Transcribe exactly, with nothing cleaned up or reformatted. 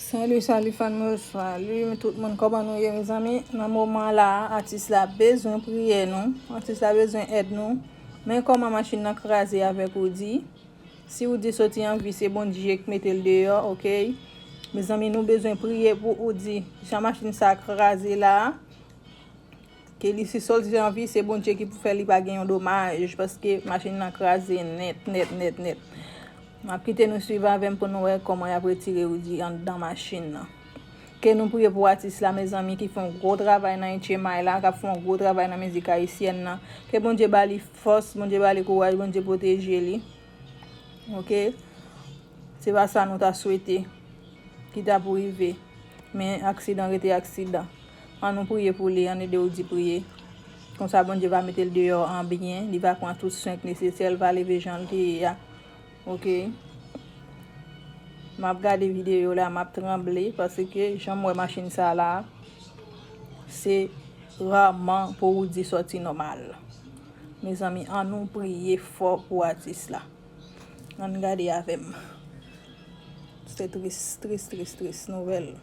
Salut, salut, fan mwen, salut tout moun, kòman nou ye, mezanmi? Nan moman la, atis la bezwen priyè nou, atis la bezwen èd nou. Men kòman machin nan kraze avèk Oudi. Si Oudi soti an vi, se Bondye k mete l deyò, oke? Mezanmi, nou bezwen priye pou Oudi. Jan machin sa kraze la, ke li si soti an vi, se Bondye ki pou fè li pa gen yon domaj, paske machin nan kraze nèt, nèt, nèt, nèt. M ap kite nou swiv avè m pou nou wè kòman y ap retire Oudi anndan machin nan. Ke nou priye pou atis la, mezanmi, ki fè yon gwo travay nan H M I la, k ap fè yon gwo travay nan mizik ayisyèn nan. Ke Bondye ba li fòs, Bondye ba li kouraj, Bondye pwoteje li. Oke? Se pa sa nou ta swete ki ta pou rive. Men aksidan rete aksidan. An nou priye pou li, an ede Oudi priye. Konsa Bondye va mete l deyò an byen, li va pran tout swen k nesesè, l va leve jan l te ye a. Oke? M ap gade videyo la, m ap tranble, paske jan m wè machin sa la, se raman pou Oudi sòti nòmal. Mezanmi, an nou priye fò pou atis la. Ann gade avè m. Se tris, tris, tris, tris nouvèl.